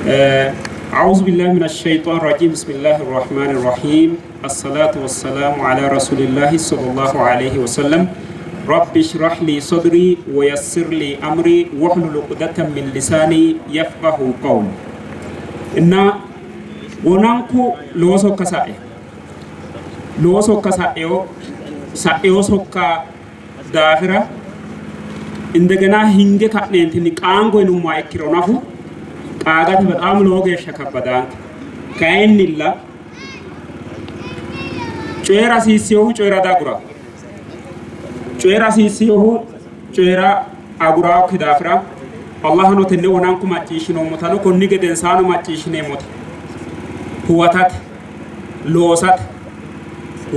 أعوذ بالله من الشيطان الرجيم بسم الله الرحمن الرحيم الصلاة والسلام على رسول الله صلى الله عليه وسلم رب اشرح لي صدري ويسر لي أمري واحلل عقدة من لساني يفقه قولي እና wonanku lowo sokka sa'e lowo sokka sa'eyo sa'eyo sokka daafira indegena hinge ka'neentinni qaango yinummoha ikkiro nafu qaagate bexaam lowo geeshsha kabbadaanke. Kayinnilla coyi'ra hasiissinohu coyi'ra diagura. Coyi'ra hasiissinohu coyi'ra aguraokki daafira Allahano tenne wonanku macciishshinoommotano konni gedensaano macciishshineemmota huwatate loosate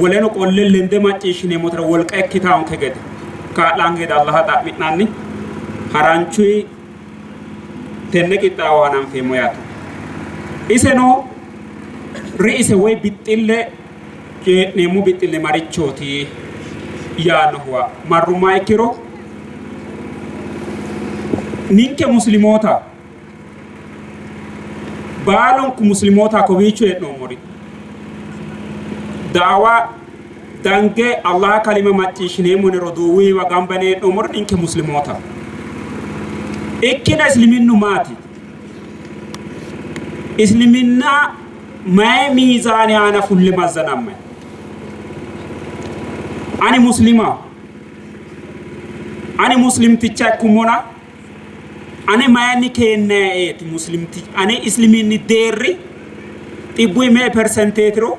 woleno qolle lende macciishshineemmotera wolqa ikkitaanke gede kaa'lanke gede Allaha xa'mi'nanni haranchuyi tenne qixxaawo hananfeemmo yaate. Iseno ri'ise woy bixxille coyi'neemmo bixxille marichooti yaannohuwa marrumma ikkiro ninke muslimoota baalunku muslimoota kowiicho hee'noommori daawa dange Allah kalima macciishshineemmo yine roduuwiwa gamba yine hee'noommori ninke muslimoota. Ikkina isliminnu maati? Isliminna mayi miizaani aana fulle mazzanammay? Ani muslima, ani muslimticha ikkummona ane mayinni keennaeeti muslimti ane isliminni deerri xibbuyi mee persenteetiro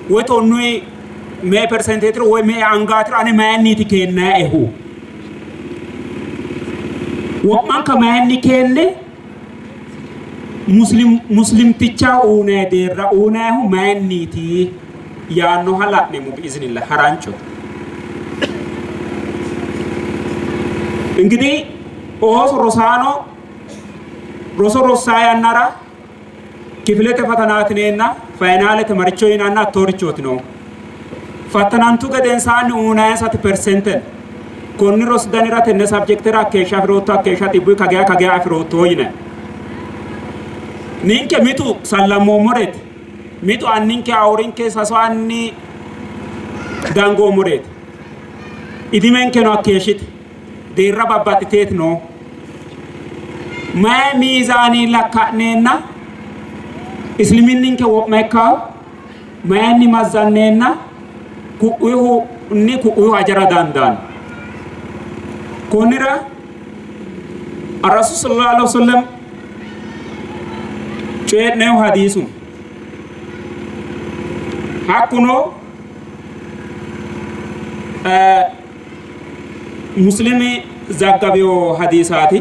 woy tonnuyi mee persenteetiro woy mee angaatiro ane mayinniiti keennaehu? Wo'manka mayinni keenne muslim muslimticha uunay deerra uunayihu mayinniiti yaannoha la'neemmo biiznillah harancho. እንግዲህ ooso rosaano roso rossaa yannara kifilete fatanaati yineenna fayinaalete maricho yinanna hattoorichooti noohu. Fattanantu gedensaanni uunaayinsati persente no. Konni rosi danira tenne sabjektera hakkeeshsha afirootto hakkeeshsha xibbuyi kageya kageya afirootto yinanni. Ninke mitu sallammoommoreeti. Mitu anninke awurinke sasu anni dangoommoreeti. Idimenkeno hakkeeshshite. Deerra babbaxxiteeti noo. Mayi miizaani lakka'neenna isliminninke wo'ma ikkawo mayinni mazzanneenna ku'uyihunni ku'uyihu ajara dandaanno. Konnira Rasul sallallahu alaihi wasallam coyi'nehu hadiisu hakkuno Muslimi zaggabino hadiisaati.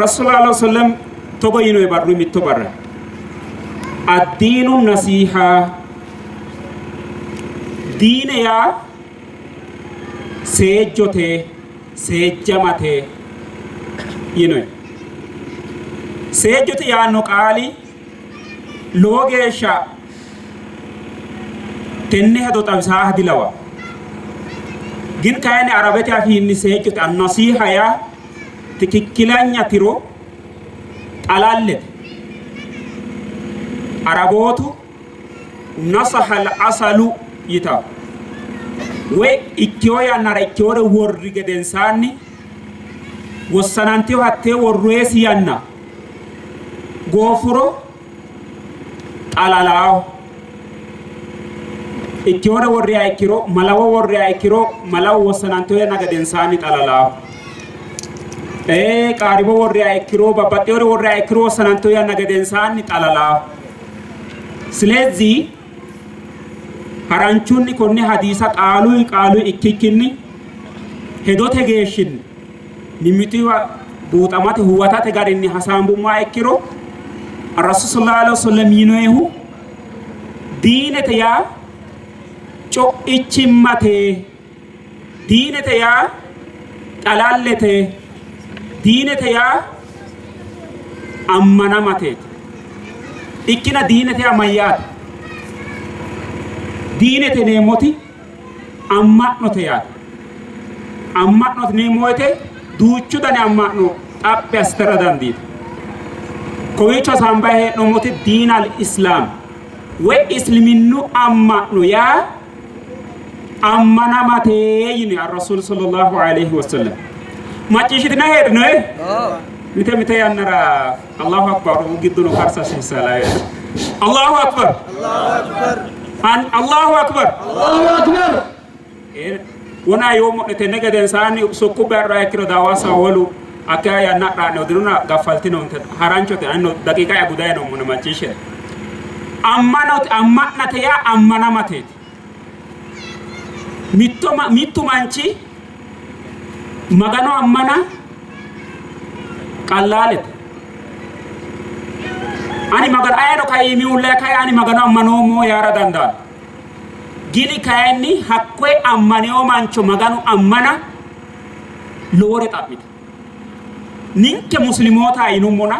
Rasul sallallahu alaihi wasallam togo yino barru mitto barra addiinu nasiha diine yaa seejjote seejjamate yino. Seejjote yaanno qaali lowo geeshsha tenne hedo xawisaaha dilawa. Gin kayinni Arabete afiinni seejjote annasiha yaa tikikkilanya tiro xalallete. Arabootu nasahal asalu yitawo. Woy ikkiwo yannara ikkiwore worri gedensaanni wossanantiwo hattee worroyesi yanna gooffuro xalalaho. Ikkiwore worriha ikkiro malawo worriha ikkiro malawu wossanantiwo yanna gedensaanni xalalaho. Qaaribo worriha ikkiro babbaxxiwore worriha ikkiro wossanantiwo yanna gedensaanni xalalaho. Silezii haranchunni konne hadiisa qaaluyi qaaluyi ikkikkinni hedote geeshshinni mimmituyiwa buuxamate huwatate garinni hasaambummoha ikkiro Rasul sallallahu alaihi wasallam yinoehu diinete yaa co'ichimmate, diinete yaa xalallete, diinete yaa ammanamateeti. Ikkina diinete yaa mayyaate? Diinete yineemmoti amma'note yaate. Amma'note yineemmo woyite duuchu dani amma'no Xaphi assitara dandiita. Kowiicho hasaambanni hee'noommoti diin al islaam woy isliminnu amma'no yaa ammanamate yini ar-rasuul sallallahu alayhi wasallam. Macciishshitina heedhinoe? Mite mite yannara Allahu akbar giddono karsa hasiissala. Allahu akbar. Allahu akbar. Allahu akbar. Wona yoommo'ne tenne gedensaanni sokku barra ikkiro daawasa wolu akka yanna adhaanno diruna gaffaltinoonte haranchote anino daqiiqa gudayi noommona macciishshe. Ammanote amma'nate yaa ammanamateeti. Mitto mittu manchi Magano ammana qallaalete. Ani Magano ayeno kai iimi uulla kai ani Magano ammanoommo yaara dandaanno. Gini kayinni hakkoye ammanino mancho Maganu ammana lowore xa'mita. Ninke muslimoota yinummona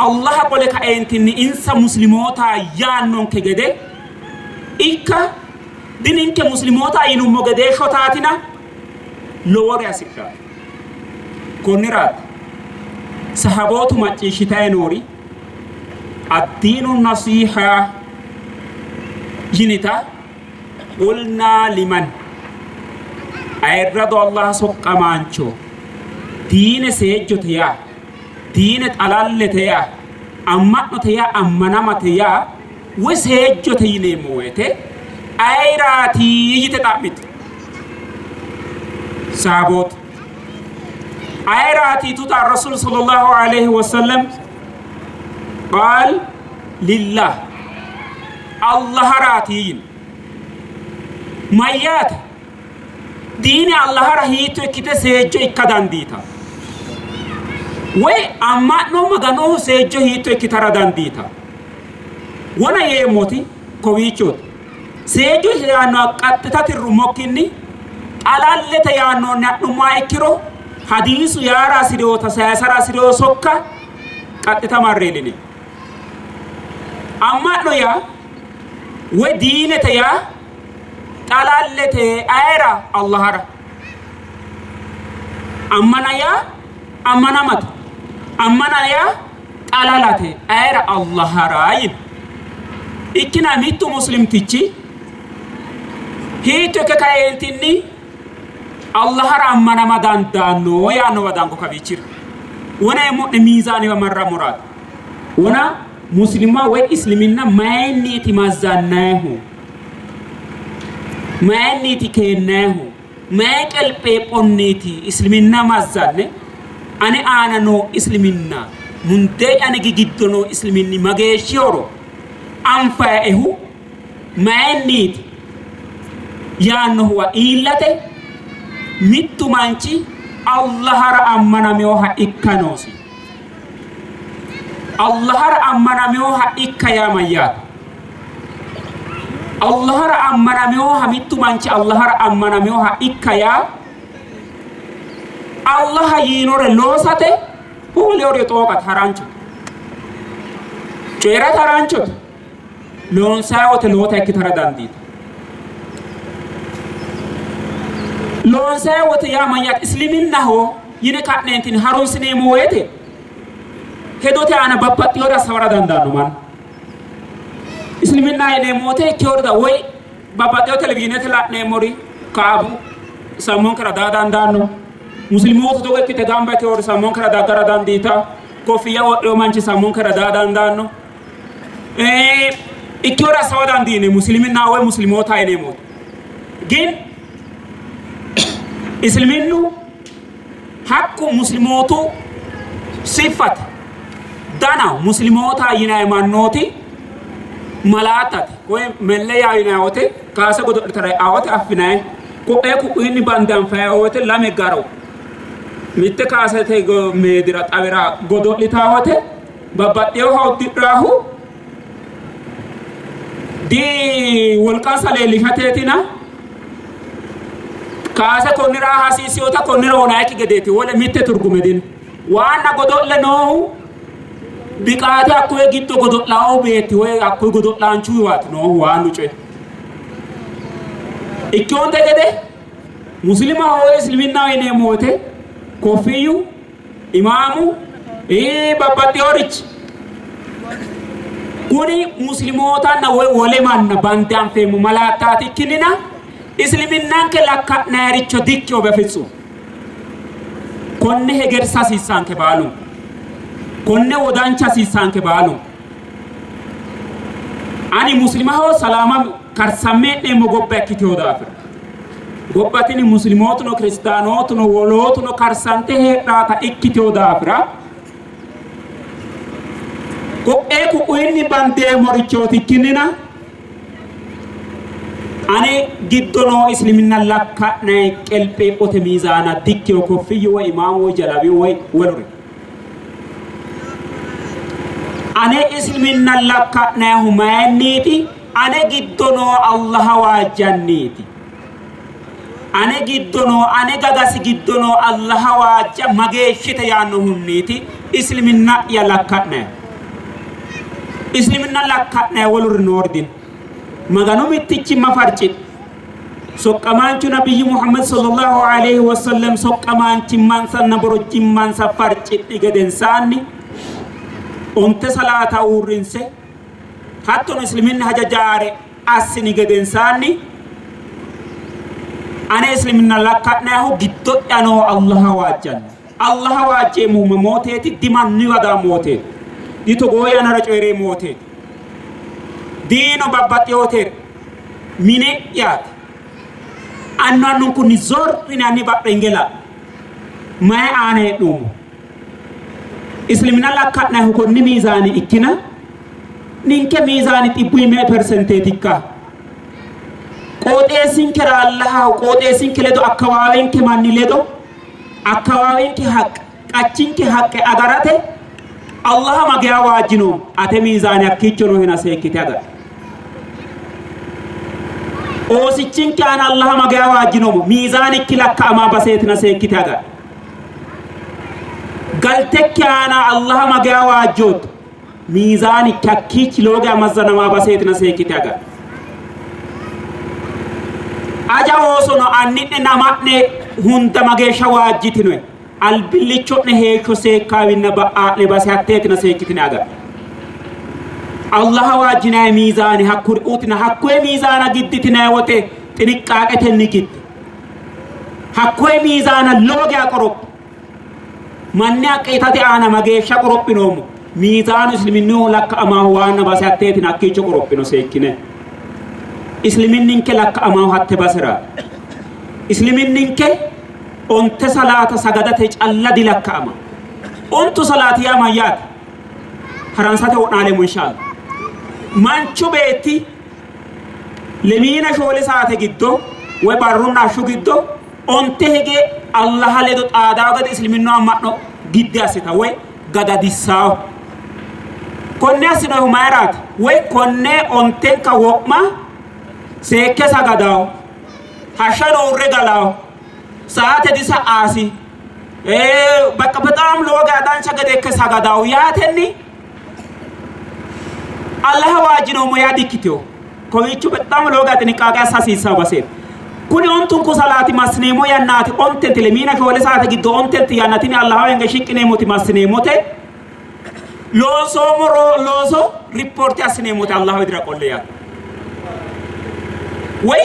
Allaha qole kaeentinni insa muslimoota yaannonke gede ikka dininke muslimoota yinummo gede shotaatina lowore hasidhanno. Konniraati sahabootu macciishshitayi noori addiinu nasiha yinita qulnaa liman ayirrado Allaha soqqamaancho diine seejjote yaa diine xalallete yaa amma'note yaa ammanamate yaa woy seejjote yineemmo woyte ayiraati yite xa'mitu sahabootu. Ayiraati yituta Rasuul sallallahu alayhi wasallam qaal lillah Allaharaati yino. Mayyaate? Diine Allahara hiitto ikkite seejjo ikka dandiita? Woy amma'no Maganoho seejjo hiitto ikkitara dandiita? Wona yeemmoti kowiichooti. Seejjo yaannoha qaxxita tirrummokkinni xalallete yaannoonni adhummoha ikkiro hadiisu yaara hasi'rinota sayisara hasi'rino sokka qaxxita marre iilline. Amma'no yaa woy diinete yaa xalallete ayera Allahara. Ammana yaa ammanamate. Ammana yaa xalalate ayera Allahara yine. Ikkina mittu muslimtichi hiitto ikke kaeentinni Allahara ammanama dandaanno yaannowa dango kawiichira. Wona eemmo'ne miizaaniwa marrammoraati. Wona muslima woy isliminna mayinniiti mazzannayihu? Mayinniiti keennayihu? Mayi qelpheephonniiti isliminna mazzanne? Ane aana noo isliminna mundee ane giddo noo isliminni mageeshshihoro anfayehu mayinniiti yaannohuwa iillate mittu manchi Allahara ammanaminoha ikka noosi. Allahara ammanaminoha ikka yaa mayyaate? Allahara ammanaminoha mittu manchi Allahara ammanaminoha ikka yaa Allaha yiinore loosate wolewore xooqate haranchote. Coyi'rate haranchote. Loonsayi wote lowota ikkitara dandiita. Loonsayi wote yaa mayyaate? Isliminnaho yine ka'neentinni harunsineemmo woyte hedote aana babbaxxinore assawara dandaanno mannu. Isliminna yineemmo wote ikkinorida woy babbaxxino televizhiinete la'neemmori kaabu sammonkera daa dandaanno. Muslimootu togo ikkite gamba yiteori sammonkera daggara dandiita. Koffiyya wodhino manchi sammonkera daa dandaanno. Ikkiora assawa dandiine musliminna woy muslimoota yineemmo. Gin isliminnu hakku muslimootu siffate dana muslimoota yinanni mannooti malaattate woy melleya yinanni wote kaase godo'litara e'aa wote affinanni ko'ee ku'uyinni bande anfanni wote lame garo mitte kaasete meedira xawira godo'litaa wote babbaxxinoha uddidhaahu di wolqansa leellishateetina kaase konnira hasiissinota konnira wonayikki gedeeti wole mitte turgume dino. Waanna godo'le noohu biqaate hakkuye giddo godo'lawo beetti woy hakkuye godo'laanchuwaati noohu waannu coyi. Ikkihonte gede muslimaho woy isliminnaho yineemmo woyte koffiyyu Imaamu babbaxxinorichi kuni muslimootanna woy wole manna bande anfeemmo malaattaati ikkinnina isliminanke lakka'nayiricho dikkino befitsum. Konne hegersa hasiissanke baalunku, konne wodancha hasiissanke baalunku. Ani muslimaho salaama karsamme hee'neemmo gobba ikkitino daafira gobba tini muslimootuno kiristaanootuno wolootuno karsante heedhaata ikkitino daafira ko'ee ku'uyinni bandeemmorichooti ikkinnina ane giddo noo isliminna lakka'nay qelpheephote miizaana dikkino koffiyyu woy imaamu woy jalabiyu woy woluri. Ane isliminna lakka'nayhu mayinniiti? Ane giddo noo Allaha waajjanniiti. Ane giddo noo ane gagasi giddo noo Allaha waajja mageeshshite yaannohunniiti islimina'ya lakka'nay. Isliminna lakka'nay woluri noori dino. Maganu mittichimma farcidhe. Soqqamaanchu Nabiyyu Muhammad sallallahu alaihi wasallam soqqamaanchimmansanna borojjimmansa farcidhi gedensaanni onte salaata uurrinse hattono isliminna hajajaare assini gedensaanni ane isliminna lakka'nahu giddo'ya noo Allaha waajjanno. Allaha waajjeemmohu mamooteeti? Dimanniwa daammoteeti. Di togoo yannara coyi'reemmoteeti. Diino babbaxxinoteeti. Mine'yaati. Annu annunkunni zorrinanni badhenge la'no. Mayi aana hee'noommo? Islimina lakka'nayihu konni miizaani ikkina ninke miizaani xibbuyi me''e persenteetikka? Qooxeessinkera Allahaho qooxeessinke ledo akkawaawenke manni ledo akkawaawenke haqqe qachinke haqqe agarate Allaha mageya waajjinoommo? Ate miizaani hakkiicho noohena seekkite agadhi. Oosichinke aana Allaha mageya waajjinoommo? Miizaanikki lakka'ama baseetina seekkite agadhi. Galtekki aana Allaha mageya waajjootto? Miizaanikki hakkiichi lowo geya mazzanama baseetina seekkite agadhi. Aja oosono anni'nenna ama'ne hunda mageeshsha waajjitinoe? Albillicho'ne heeshsho seekkaawinna ba'aa'ne base hatteetina seekkitine agadhe. Allaha waajjinayi miizaani hakkuri'uutina hakkoye miizaana gidditinay wote xiniqqaaqetenni gidde. Hakkoye miizaana lowo geya qorophe. Manni haqqe itate aana mageeshsha qorophinoommo? Miizaanu isliminnihu lakka amaahu waanna base hatteetina hakkiicho qorophino seekkine. Isliminninke lakka amaahu hatte basera. Isliminninke onte salaata sagadate calla dilakka'ama. Ontu salaati yaa mayyaate? Haransate wo'naaleemmo inshallah. Manchu beetti lemiina shoole saate giddo woy barrunna hashshu giddo onte hige Allaha ledo xaadawo gede isliminnu amma'no gidde assita woy gadadissaawo. Konne assinohu mayiraati? Woy konne ontenka wo'ma seekke sagadawo, hashshano uurre galawo, saate disa''aasi, bakka bexaam lowo geya dancha gede ikke sagadawo yaatenni Allaha waajjinoommo yaa dikkitino. Kowiicho bexaam lowo geya xiniqqaaqe assa hasiissanno baseeti. Kuni ontunku salaati massineemmo yannaati. Ontenti lemiina shoole saate giddo ontenti yanna tini Allahawa hinge shiqqineemmoti massineemmote. Loonsoommo looso ripoorti assineemmote Allahu widira qolle yaate. Woy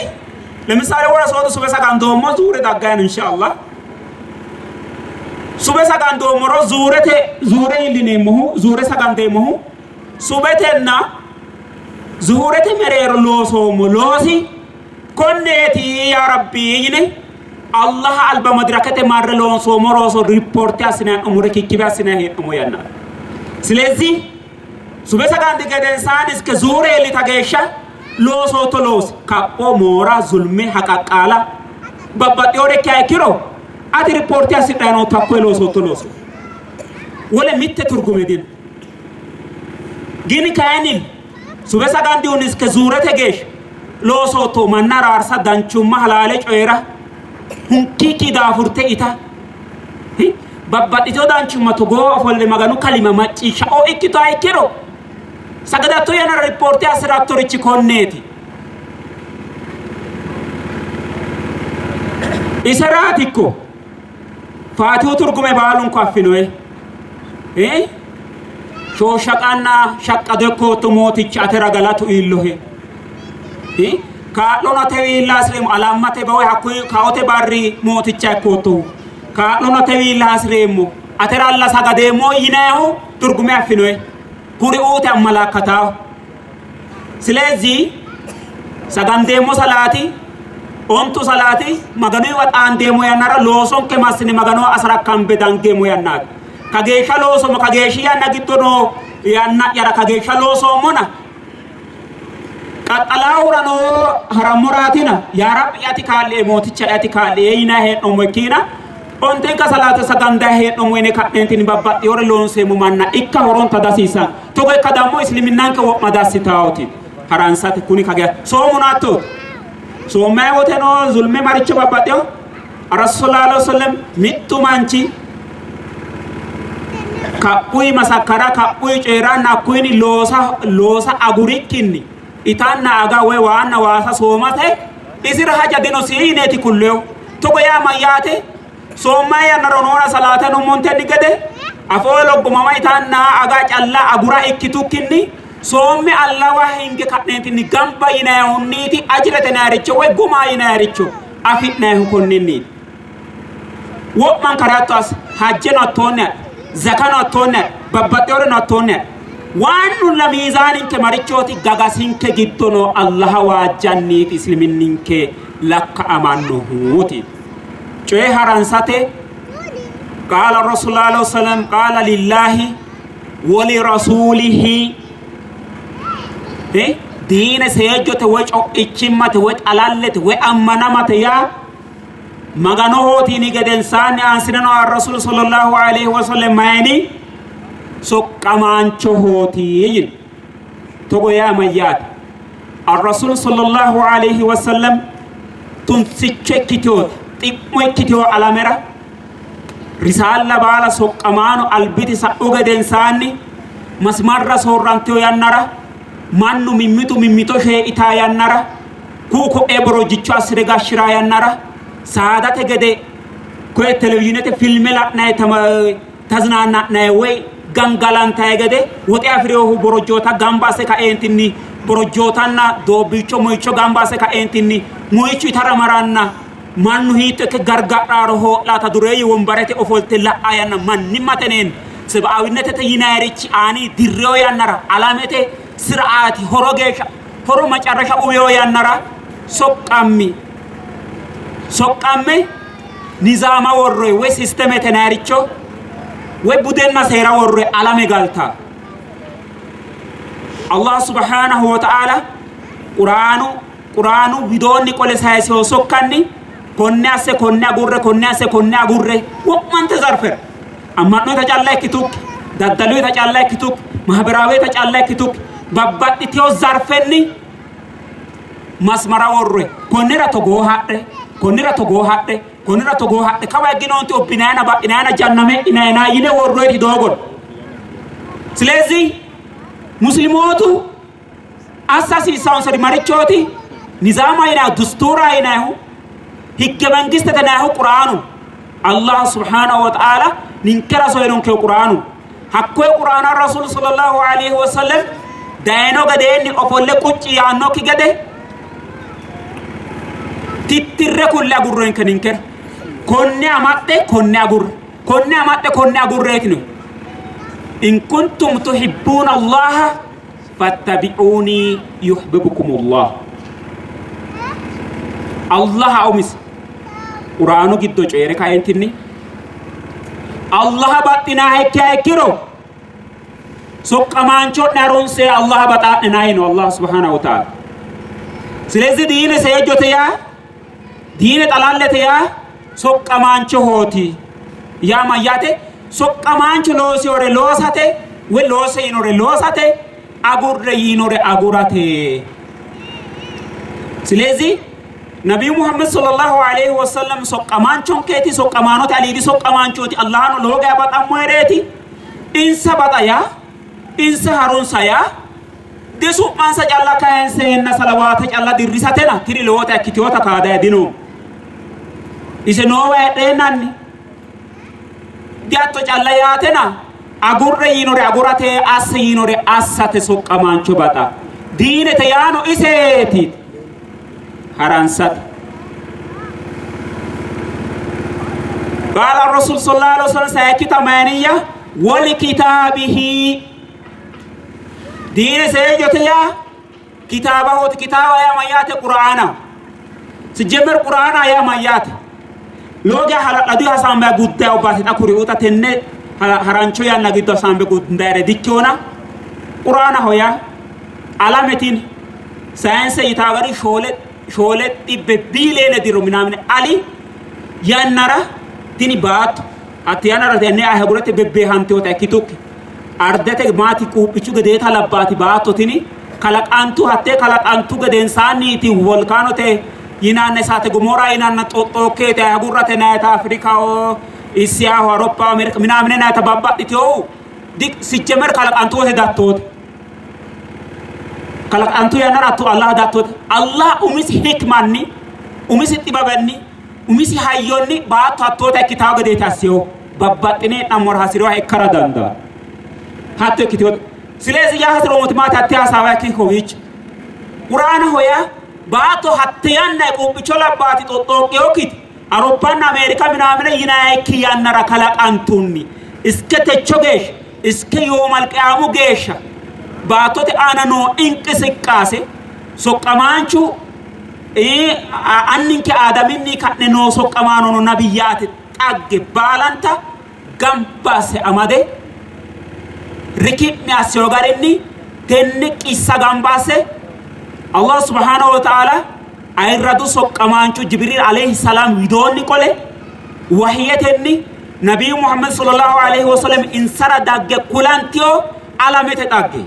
ለምሳሌ ወረ soodu sube sagandoommo zuure daggayan inshallah sube sagandoommoro zuurete zuure iillineemmohu zuure sagandeemmohu subetenna zuurete mereero loosoommo loosi konneeti yaa rabbi yine Allaha alba madirakete marre loonsoommo looso ripoorti assinanni hee'noommo rikikkibe assinanni hee'noommo yanna. Silezi sube sagandi gedensaani iske zuure iillita geeshsha loosootto loosi kapho, moora, zulme, haqaqqaala babbaxxinore ikkiha ikkiro ati ripoorti assidhanni nootto hakkoye loosootto looso. Wole mitte turgume dino. Gini kayinni sube sagandihunni iske zuurete geeshsha loosootto manna araarsa, danchumma, halaale coyi'ra, hunkiikki daafurte ita, babbaxxitino danchumma togoo ofolle Maganu kalima macciishsha oo ikkitoha ikkiro sagadatto yannara ripoorte assi'rattorichi konneeti. Iseraatikko. Faatihu turgume baalunku affinoe. Shooshaqanna shaqqado ikkootto mooticha atera galatu iillohe. Kaa'lono atewiilla hasi'reemmo alammate bawe hakkuyi kaote barri mooticha ikkoottohu. Kaa'lono atewiilla hasi'reemmo ateralla sagadeemmo yinayihu turgume affinoe. Kuri uute ammalaakkataahu. Silezi sagandeemmo salaati ontu salaati Maganuyiwa xaandeemmo yannara loosonke massine Maganoho asarakkambe dangeemmo yannaati. Kageeshsha loosoommo kageeshshi yanna giddo noo yanna'yara kageeshsha loosoommona qaxxalaahura noo harammoraatina yaa Rabbi ati kaa'lie mooticha ati kaa'lie yinanni hee'noommo ikkiina ontenka salaate sagandayi hee'noommo yine ka'neentinni babbaxxinore loonseemmo manna ikka horonta dasiisanno. Togo ikka dammo isiliminanke wo'ma dassitaawoti haransate kuni kage soomuno hattooti. Soommayi woteno zulme maricho babbaxxewo Rasul sallallahu alaihi wasallam mittu manchi kaphuyi masakkara kaphuyi coyi'ranna hakkuyini loosa loosa agurikkinni itanna aga woy waanna waasa soomate isira haja dinosi yineeti kulleyo. Togo yaa mayyaate? Soommayi yannara noona salaate nummontenni gede afoo loggomama itanna aga calla agura ikkitukkinni soomme Allawa hinge ka'neentinni gamba yinayihunniiti ajirete yinayiricho woy guma yinayiricho afi'nayihu konninniiti. Wo'mankare hatto assi, hajjeno hattoonni adhi, zakano hattoonni adhi, babbaxxeworeno hattoonni adhi. Waannulla miizaaninke marichooti gagasinke giddo noo Allaha waajjanniiti isiliminninke lakka'amannohuuti. Coye haransate qaala Rasuul alayhi wasallam qaala lillahi woli rasuulihi diine seejjote woy co'ichimmate woy xalallete woy ammanamate yaa Maganohooti yini gedensaanni aansineno ar-Rasuul sallallahu alayhi wasallam mayini soqqamaanchohooti yini. Togo yaa mayyaate? Ar-Rasuul sallallahu alayhi wasallam tunsicho ikkitewoota xi'mo ikkitewo alamera risaalla baala soqqamaano albiti sa'u gedensaanni masimarra soorrantewo yannara mannu mimmitu mimmito shee itaa yannara ku'u ko'ee borojjicho assire gashshiraa yannara saadate gede koye televizhiinete filme la'nayi tazinaanna'nayi woy gangalantayi gede woxe afi'rinohu borojjoota gamba asse kaeentinni borojjootanna doobbiicho moyicho gamba asse kaeentinni moyichu itara maranna mannu hiitto ikke gargadhaaro hoo'laata dureeyye wombarete ofolte la'a yanna mannimmateneen sebaawinnetete yinayirichi aani dirreyo yannara alamete sir'aati horo geeshsha horo macarrasha uweyo yannara soqqammi soqqamme nizaama worroy woy sistemete nayiricho woy budenna seera worroy alame galta. Allah subhanahu wa ta'ala quraanu widoonni qole sayisewo sokkanni konne asse konne agurre konne asse konne agurre wo'mante zarfera amma'noyita calla ikkitukki daddaluyita calla ikkitukki mahabiraaweta calla ikkitukki babbaxxitewo zarfenni masmara worre konnira togoo hadhe konnira togoo hadhe konnira togoo hadhe kawa higginoonte obbinayina ba'inayina janname inayina yine worroyiti doogon. Silezi muslimootu assa hasiissaansari marichooti? Nizaama yinayihu dustuura yinayihu higge mangistete yinayihu quraanu Allah subhanahu wa ta'ala ninkera soyinonkehu quraanu hakkoye quraana Rasuul sallallahu alayhi wa sallam dayino gedeenni ofolle qucci yaannokki gede tittirre kulle agurroyinke ninkera konne amaxxe konne agurre konne amaxxe konne agurreetino in kuntum tuhibbuuna Allaha fattabi'uuni yuhibbukumullah. Allaha umisi quraanu giddo coyi're kaentinni Allaha baxxinaaha ikkiha ikkiro soqqamaancho'ne harunse Allaha baxaa'nena yino Allah subhanahu wa ta'ala. Silezi diine seejjote yaa diine xalallete yaa soqqamaanchohooti yaa mayyaate? Soqqamaanchu loosiyore loosate woy loose yiinore loosate agurre yiinore agurate. Silezi Nabiyu Muhammad sallallahu alayhi wa sallam soqqamaanchonkeeti, soqqamaanote aliidi soqqamaanchooti, Allahano lowo geya baxammoereeti. Insa baxa yaa insa harunsa yaa disu'mansa calla kayinseenna salawaate calla dirrisatena tini lowota ikkiteota kaadaya dinoommo. Ise noowa heedheennanni Dihatto calla yaatena agurre yiinore agurate, asse yiinore assate soqqamaancho baxa. Diinete yaano iseeti. Haransate. Qaala Rasuul sallallahu alaihi wasallam sayikkita mayiniyya woli kitaabihi diine seejote yaa kitaabahooti. Kitaaba yaa mayyaate? Qur'aana. Sijjemmer qur'aana yaa mayyaate? Lowo geya hala'ladu hasaambe guddayo baate xa kuriuuta tenne harancho yanna giddo hasaambe gundayre dikkiyona. Qur'aanaho yaa alametin sayinse yitaa gari 4.7 biiliyeene diro minaamine ali yannara tini baatto hatti yannara tenne ahigurete bebbeehanteota ikkitukki ardete maati quuphichu gedeeta labbaati baatto tini kalaqantu. Hattee kalaqantu gedensaanniiti volkaanote yinanna isaate gomora yinanna xoxxookkeete ahigurrate nayita Afrikaho, Isiyaho, Awuroppaho, Ameerika minaamine nayita babbaxxiteyo sijjemer kalaqantu wote dattoote kalaqantu yannara hatto Allah dattoote Allah umisi hikmanni, umisi xibabenni, umisi hayyonni baatto hattoota ikkitawo gedeeti asseyo babbaxxine hee'nammora hasi'rinoha ikkara dandaanno. Hatto ikkiteyo silezi yaa hasi'roomoti maati hatte hasaawa ikki kowiicho quraanaho yaa baatto hatte yanna quuphicho labbaati xoxxooqqeyokkiti Awuroppanna Ameerika minaamine yinayikki yannara kalaqantunni iske techo geeshsha iske yoomal qiyaamu geeshsha baattote aana noo inqisiqqaase soqqamaanchu anninke Aadaminni ka'ne noo soqqamaanono nabiyyaate xagge baalanta gamba asse amade riki'mi assino garinni tenne qissa gamba asse Allah subhanahu wa ta'ala ayirradu soqqamaanchu Jibriil alayhi salaam widoonni qole wahiyetenni Nabiyu Muhammad sallallahu alayhi wa sallam insara dagge kulantiyo alamete xagge,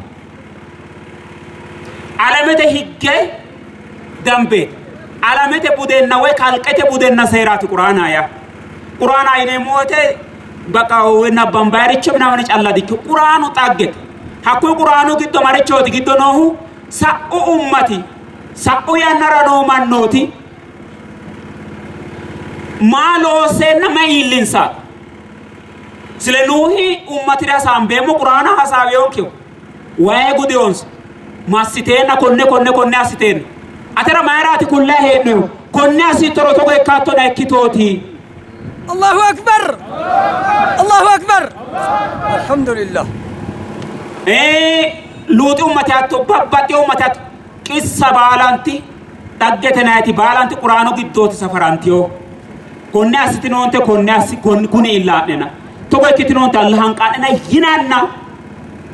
alamete higge dambeeti, alamete budenna woy kalqete budenna seeraati quraana yaa. Quraana yineemmo woyte baqa woy nabbambayiricho minamani calla dikki quraanu xaggete. Hakkuyi quraanu giddo marichooti giddo noohu? Sa'u ummati, sa'u yannara noo mannooti maa loosseenna mayi iillinsa? Sile Nuuhi ummatire hasaambeemmo quraana hasaawiyonkehu wayi gudiyonsa massiteenna konne konne konne assiteenna atera mayiraati kullayi hee'nohu konne assittoro togo ikkaattona ikkitooti. Allahu Akbar! Allahu Akbar! Alhamdulillah. Luuxi ummati hatto babbaxxeyo ummati hatto qissa baalanti dhaggete nayiti baalanti quraanu giddooti safarantiyo. Konne assitinoonte, konne assi kuni illaa'nena togo ikkitinoonte Allah hanqaa'nena yinanna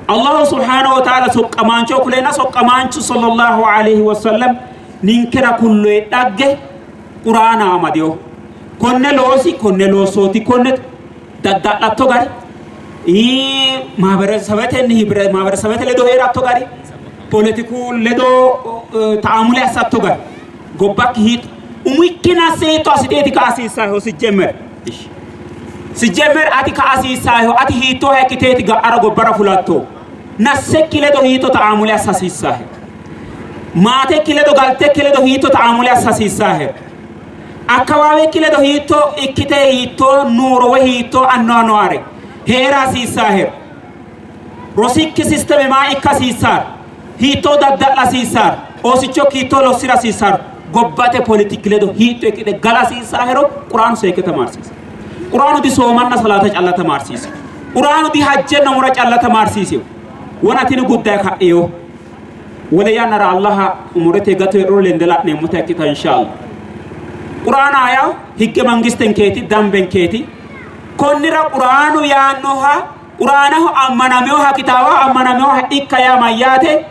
Allahu subhanahu wa ta'ala soqqamaancho kuleena soqqamaanchu sallallahu alaihi wasallam ninkera kulloe dhagge quraana amadiyo. Konne loosi, konne loossooti, konne dadda'latto gari, maaberesabetenni maaberesabete ledo hee'ratto gari, poletiku ledo ta'amule assatto gari, gobbakki hiitto umikki nasse hiitto assiteeti ka hasiissaho sijjemmer sijjemmer ati ka hasiissaho ati hiittooha ikkiteeti ga'ara gobbara fulatto, nassekki ledo hiitto ta'amule assa hasiissahe, maatekki ledo, galtekki ledo hiitto ta'amule assa hasiissahe, akkawaawekki ledo hiitto ikkite hiitto nuuro woy hiitto annoanoare hee'ra hasiissahe, rosikki sisteme maa ikka hasiissaar, hiittoo dadda'la hasiissaar, oosichokki hiittoo lossira hasiissaar, gobbate politik ledo hiitto ikkite gala hasiissaahero quraanu seekke tamaarsiisa. Quraanu di soomanna salaata calla tamaarsiisa. Quraanu di hajjenna umra calla tamaarsiiseyo. Wona tini guddaye ka'eyo. Wole yannara Allaha umurete gato hee'riro lende la'neemmota ikkita inshallah. Quraana yaa higge mangistenkeeti, dambenkeeti. Konnira quraanu yaannoha quraanaho ammanaminoha kitaawaho ammanaminoha ikka yaa mayyaate?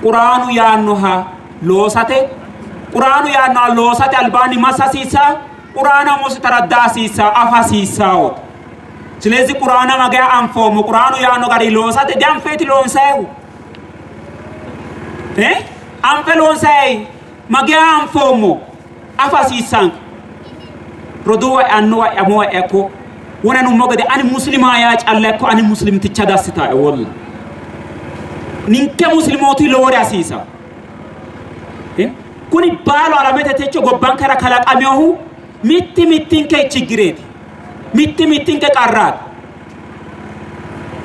Quraanu yaannoha loosate, quraanu yaannoha loosate albaanni massa hasiissaa? Quraana umosi taradda hasiissaa, afa hasiissaao. Silezi quraana magaya anfoommo? Quraanu yaanno gari loosate dianfeeti loonsayihu? Anfe loonsayi magaya anfoommo? Afa hasiissaanke. Roduuwa annuwa amuwa ekko wona nummo gede ani muslima yaa calla ikko ani muslimticha dassitae wolla. Ninke muslimooti lowore hasiisa. Kuni baalu alamete techo gobbankera kalaqaminohu mitti mittinke chiggireeti. Mitti mittinke qarraati.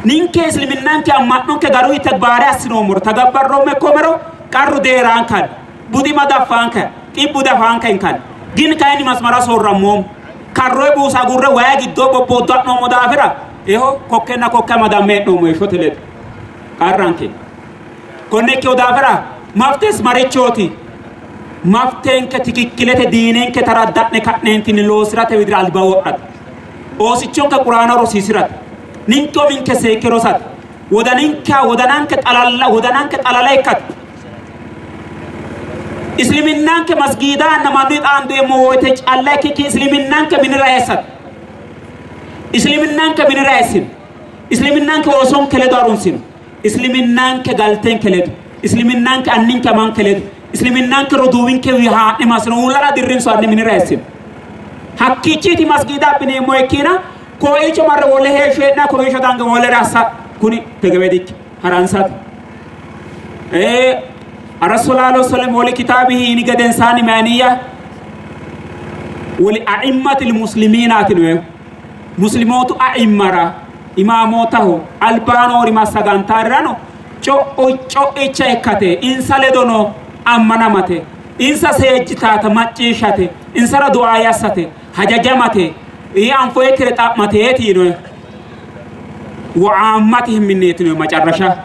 Ninke isliminanke amma'nonke garuyi tagbaare assinoommoro tagabbarroommo ikkoomero qarru deeraankanni budima daffaanka xibbu dafaanka inkanni gin kayinni masmara soorrammoommo karroe buusa agurre wayi giddo bobbooddo ha'noommo daafira eho kokkenna kokke amadamme hee'noommo heeshshote ledo qarranke konne ikkino daafira maftes marichooti maftenke tikikkilete diinenke taradda'ne ka'neentinni loosirate widira alba wodhate oosichonke quraana rosiisirate ninke uminke seekke rosate wodaninke wodananke xalalla wodananke xalala ikkate isliminanke masgiidaanna mannu xaandeemmo woyte calla ikkikki isliminanke minira eessate isliminanke minira eessino isliminanke oosonke ledo harunsino isliminanke galtenke ledo isliminanke anninke amanke ledo isliminanke roduuwinke haa'ne masino uullara dirrinso anni minira eessino hakkiichiiti masgiida abbineemmo ikkina koicho marre wole heeshsho hee'na koicho dange wolere assa kuni tegebedikki haransate Rasul alayhi wasallam woli kitaabihi yini gedensaani maaniyya woli a'immatil muslimiinaati noehu muslimootu a'immara imaamootaho albaanoori massagantarirano co'icha ikkate insa ledono ammanamate insa seejjitaata macciishshate insara du'a yassate hajajamate anfoyekkire xa'mateeti yinoe wa'aammatihim minneeti noe macarrasha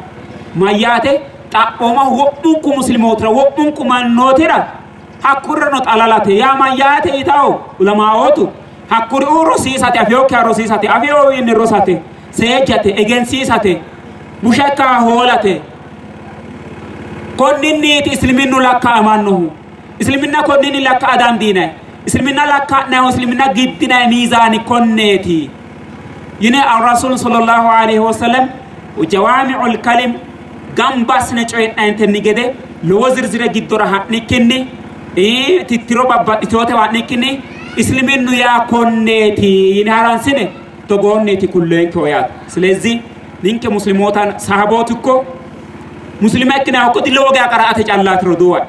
mayyaate xaphooma wo'munku muslimootira wo'munku mannootira hakkurirano xalalate yaa mayyaate yitawo ulamaawootu hakkuriuu rosiisate afiyokkiha rosiisate afiyoowiinni rosate seejjate egensiisate busha ikka hoolate konninniiti isliminnu lakka amannohu isliminna konninni lakka dandiinay isliminna lakka'nayihu isliminna giddinay miizaani konneeti yine arrasul sallallahu alaihi wasallam jawaami'ul kalim gamba assine coyi'nayintenni gede lowo zirzire giddora ha'nikkinni tittiro babbaxxitinote ha'nikkinni isliminnu yaa konneeti yine haransine togoonniiti kulleenkeho yaate. Silezi ninke muslimoota sahabooti ikko muslima ikkinahu ikko lowo geya qara'ate callaati roduuwa.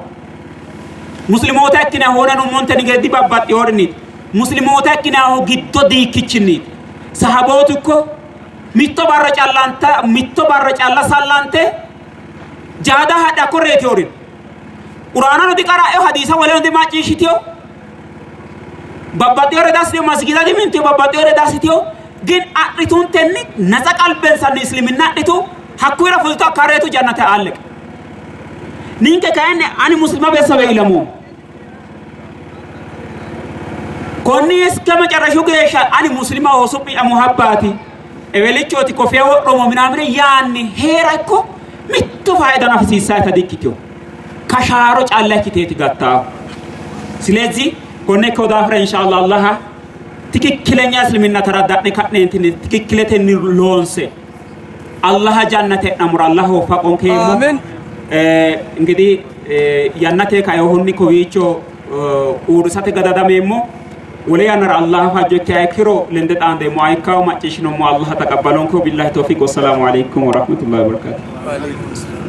Muslimoota ikkinahu hoonanummontenni gede dibabbaxxinorinniiti. Muslimoota ikkinahu giddo diikkichinniiti. Sahabootu ikko mitto barra callanta mitto barra calla sallante jaada hadhe hakko reetiorin quraanano diqara'eo hadiisa woleno dimacciishshitio babbaxxinore dassitio masgiida dimintio babbaxxinore dassitio ግን adhituntenni natsa qalbensanni isliminna adhitu hakkuyira fultu hakka reetu jannate alleq ninke kayinni ani muslima beessawe ilamoommo konni እስከ መጨረሻው geeshsha ani muslima ooso muhabbaati ewelichooti kofiya wodhomo minamine yaanni heera ikko mitto faayidan afisiissaayita dikkitino kashaaro calla ikkiteeti gattaahu ስለዚህ konne ikkino daafira inshallah allaha ትክክለኛ እስልምና ተረዳእne ka'neentinni ትክክለtenni loonse allaha jannate e'namora allah woffaqonkeemmo Aamin. እንግዲህ yannate kaeehunni kowiicho uurrisate gadadameemmo wole yannara allah fajjo ikkiha ikkiro lende xaandeemmo ayikkawo macciishshinommo allah taqabbalonke billahi tawfiq wassalaamu aleykum warahmatullahi wabarakatuh وعليكم السلام.